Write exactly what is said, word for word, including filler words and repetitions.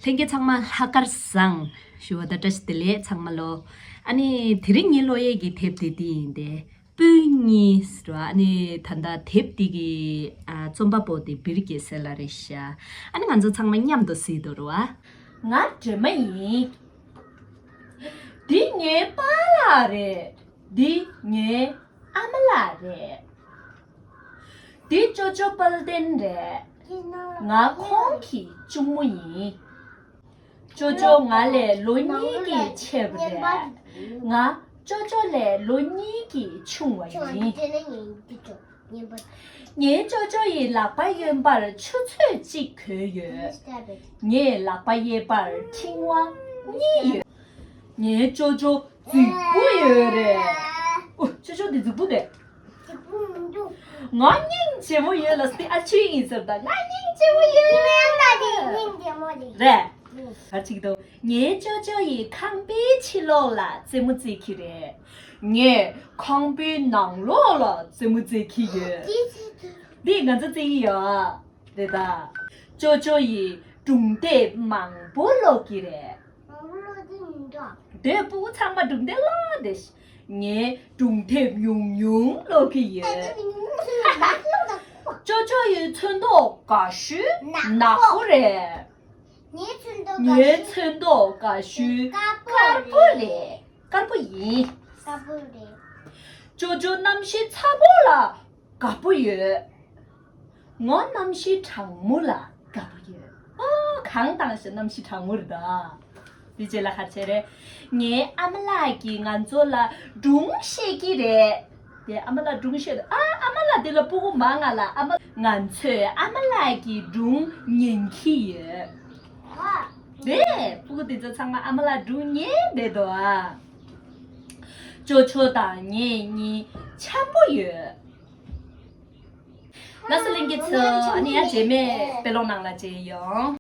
ལྷན་རྒྱས་ཚང་མ་ལྷག་དཀར་བཟང་། ཞུ་བ་དང་བཀྲ་ཤིས་བདེ་ལེགས་ཚང་མ་ལོ། ཨ་ནི་དེ་རིང་ངས་ཀློག་ཡས་ཀྱི་དེབ་དེ་འདི་ཡིན་ཏེ། སྤུན་གཉིས་ཟེར་བ། ཨ་ནི་ད་ལྟ་དེབ་འདི་གི་ཨ་རྩོམ་པ་པོ་དེ་བིར་གེ་སེ་ལགས་རེད་ཤག་ཨ་ནི་ང་ཚོ་ཚང་མ་མཉམ་དུ་གཟིགས་དོ་རུ་བ། ང་སྒྲོལ་མ་ཡིན། འདི་ངའི་པཱ་ལགས་རེད། འདི་ངའི་ཨ་མ་ལགས་རེད། འདི་ཅོ་ཅོ་དཔལ་ལྡན་རེད། ང་ཁོང་གི་གཅུང་མོ་ཡིན། ཅོ་ཅོ་ང་ལས་ལོ་གཉིས་ཀྱིས་ཆེ་བ་རེད། ང་ཅོ་ཅོ་ལས་ལོ་གཉིས་ཀྱིས་ཆུང་བ་ཡིན། ངའི་ཅོ་ཅོ་ཡི་ལག་པ་གཡོན་པར་ཆུ་ཚོད་གཅིག་གོན་ཡོད། ངའི་ལག་པ་གཡས་པར་ཕྲེང་བ་གཉིས་ཡོད། ངའི་ཅོ་ཅོ་རྫིག་པོ་ཡོད་རེད། ཨོ། ཅོ་ཅོ་འདི་རྫིག་པོ་རེད། རྫིག་པོ་མི་འདུག་ང་སྙིང་རྗེ་མོ་ཡོད་ལ་སྟེ། ཨ་ཆུའི་ཡིན་ཟེར་ད། ང་སྙིང་རྗེ་མོ་ཡོད། ཁྱེད་རང་ད་དེ་སྙིང་རྗེ་མོ་རེད། རེད། ག་ཅིག་འདུག་ངའི་ཅོ་ཅོ་ཡིས་ཁང་པའི་ཕྱི་ལོགས་ལ་རྩེད་མོ་རྩེད་ཀྱི་རེད། ངས་ཁང་པའི་ནང་ལོགས་ལ་རྩེད་མོ་རྩེད་ཀྱི་ཡོད། འདི་ང་ཚོ་རྩེད་ཀྱི་ཡོད། རེད་ད། ཅོ་ཅོ་ཡིས་སྒྲུང་དེབ་མང་པོ་ཀློག་གི་རེད། མང་པོ་ཀློག་གི་མི་འདུག་དེ་སྤུ་གུ་ཚང་མ་སྒྲུང་དེབ་ཀློག་དེ། ངས་སྒྲུང་དེབ་ཉུང་ཉུང་ཀློག་གི་ཡོད། ཅོ་ཅོ་ཡི་ཚོན་མདོག་དགའ་ཤོས་ནག་པོ་རེད། ངའི་ཚོན་མདོག་དགའ་ཤོས་དཀར་པོ་རེད། དཀར་པོ་ཡིན། དཀར་པོ་རེད། ཅོ་ཅོ་གནམ་གཤིས་ཚ་པོ་ལ་དགའ་པོ་ཡོད། ངོ་གནམ་གཤིས་གྲང་མོ་ལ་དགའ་པོ་ཡོད། ཨོ། གང་བཏང་ཞེ་གནམ་གཤིས་གྲང་མོ་རེད་ད། དེ་རྗེས་ལ་ག་རེ་བྱས་རེད། ངའི་ཨ་མ་ལགས་ཀྱིས་ང་ཚོ་ལ་སྒྲུང་བཤད་ཀྱི་རེད། དེ་ཨ་མ་ལགས་སྒྲུང་བཤད། ཨ། ཨ་མ་ལགས་དེ་ལ་སྤུ་གུ་མང་ང་ལ། ཨ་མ། ང་ཚོས་ཨ་མ་ལགས་ཀྱི་སྒྲུང་ཉན་གྱི་ཡོད། རེད། སྤུ་གུ་དེ་ཚོ་ཚང་མ་ཨ་མ་ལགས་སྒྲུང་ཉན་བསྡད་འདུག་ཨ། ཅོ་ཅོ་དང་ངེད་གཉིས་འཆམ་པོ་ཡོད། ལགས་སོ་ལྷན་རྒྱས་ཚོ། ཨ་ནི་ཡང་རྗེས་མའི་དཔེ་ཀློག་ནང་ལ་མཇལ་ཡོང་།